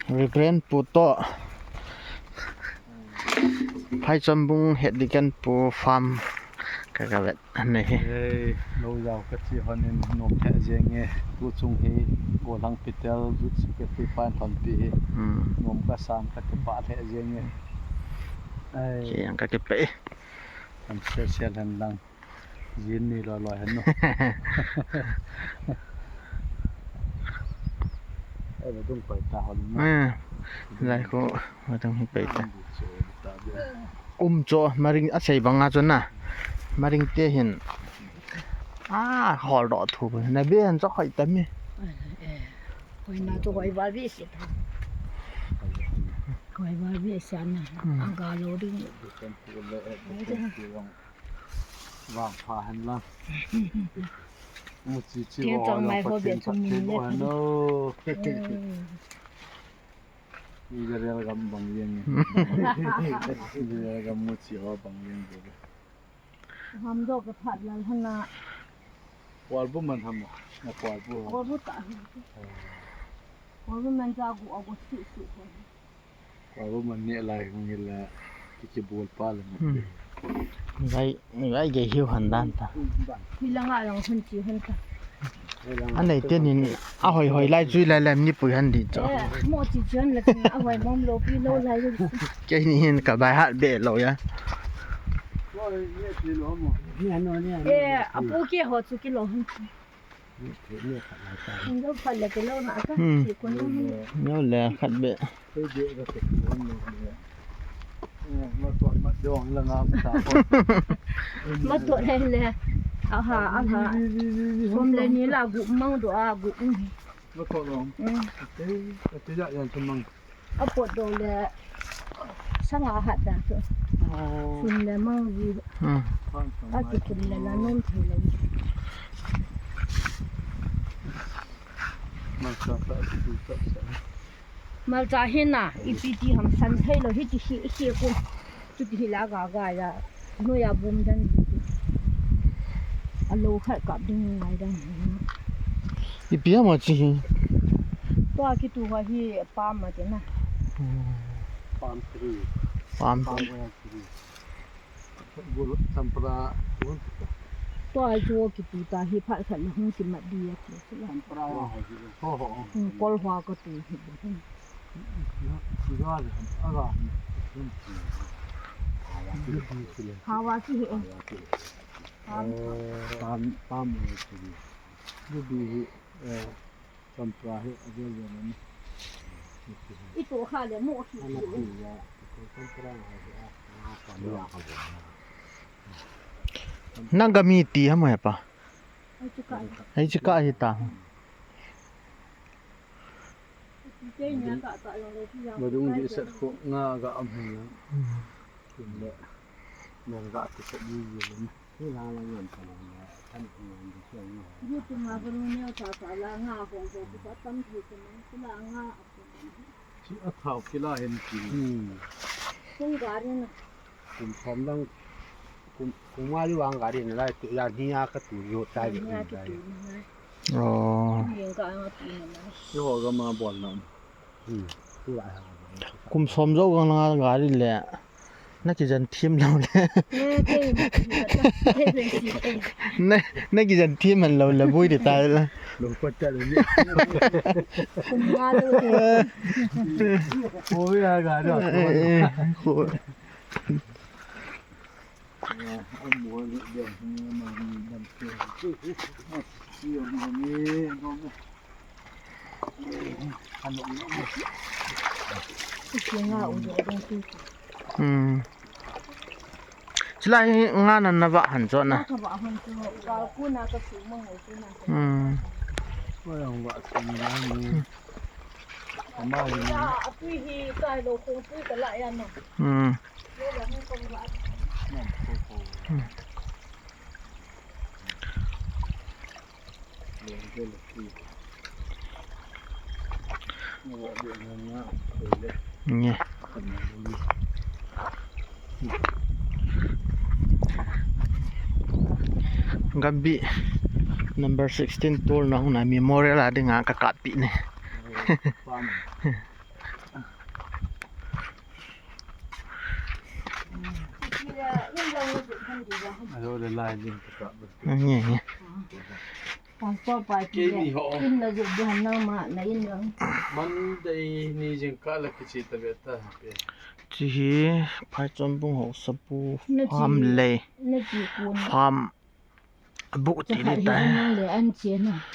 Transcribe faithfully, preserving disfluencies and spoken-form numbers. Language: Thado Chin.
Reverend pu toh Phaichambung Head Deacon pu farm ka, ka vet nei hi. Ei, lo jao ka chi hon in nom lheh jeng e. Tu chung hi Golhang Peter, Youth Secretary pan thon pi hi. Hmm. Nom ka san ka kipah lheh jeng e. Ei. Ki ang ka kipah e. Kan sel sel hen lang. Jin ni lo lo hen no. Ei, lo dung pai ta hon no. Eh, lai ko, lo dung hi pai ta. Um cho, maring a sei banga cho na. Maring te hin. Ah, hol do thu. Na be han cho hoi ta mi. Hoi na cho hoi ba bi si. Hoi ba bi sa na. Hmm. Aga lo ding. Vang pha hen lang. Mu chi chi. Tin ho tong lang mai ho Pathen be thum min le. Hen no. Hmm. Israel gam bang jeng e. Israel gam mu chi ho bang jeng e. Ham do ka phat lal hana. Kual bu man ham na kual bu. Kual bu ta. Kual bu man ja gu a gu su su. Kual bu man ne lai hung hila ki ki bol pa le na. Hmm. Gai, gai ge hiu han dan ta. Hi langa lang hun chi hun ta. Anei te nin a hoi hoi lai chui lai lem ni pui han di cho. Eh, mo chi chun la chin a hoi mom lo pi lo lai lo. Kei ni hin ka bai hat be lo ya. Eh, a pu ke ho chu ki lo hun. Ni khat lai ta. Ni lo khat le ke lo na ka. Hmm. Chi kun lo. Ni lo le khat be. Te de ga te kun lo le. Eh, ma to ma dong la nga ta ko. Ma to le le. Aha, aha. Som le ni la gu mang do a gu. Ma to lo. Hmm. Te, te ja yan chu mang. A pot do le sanga hat da chu. Oh. Sun le mang ji. Hmm. A ki kum le la nom thei le. Malcha ta chu ta sa. Malcha hi na, ipi ti ham san thei lo hi ti hi hi ko. Chuti hi la ga ga ya. Noi a bum dan. A lo khat kap ding ngai dan. Ipi ama chi hi. Tua kitu ho hi palm a ti na. Hmm. Palm tree. Palm. Palm oil tree. Gul champra. Tua jo kitu ta hi phat khat na hung kimat di a ti. Champra ho ho. Hmm, kol ho ka tu hi. Hawa si hi. Pam, pam, pam. Ruby hi, eh, champra hi, a vel vel ni. Ito kha le mo hi. Ana pi ya, champra hi, ah, ah, champra. Nagami ti ham he pa. Ai chu ka. Ai chu ka hi ta. Madung di set ko nga ga am hin na. Hmm. Kum le. Nang ga ti set di di le. Ni la la ngan ta la na. Kan ngan di so nga. Yu tu ma ga lu neo ta ta la nga ko ko ku pa tam thu ku ma. Ku la nga a ku. Chi a thau ki la hen ki. Hmm. Kum ga ri na. Kum som dang, kum, kum nga ju vang gari na lai tu, ya ni ya ka tu jo ta je. Ya ki tu ni lai. Oh. Ni ka nga tu ni lai. Yo ga ma bol na. Hmm. Tu lai ha. Kum som jo ga nga gari le. Na kijen thim lo le. Eh, ke, ke, ke, ke. Na, na kijen thim man lo le bui de ta le. Lo ko ta le. Kum nga lo de. Ko ya ga do. Eh, eh, ko. Hmm. Chulai hi nga nan na vah han cho na. Hmm. Ama hi na. Apui hi kai lo khong pui ka la ya na. Hmm. Hmm. Nge. Gambi number sixteen tour na hung na memorial a dinga ka kap pi ne. Alo le lai lim ka ka. Nge nge. Pastor pa ki in la ju di han na ma na in lang. Monday ni jing ka la kichi ta ve ta. Chi hi phaichon bung ho sapu farm le Na ki kun. Farm bu ti ni ta. Na le an che na.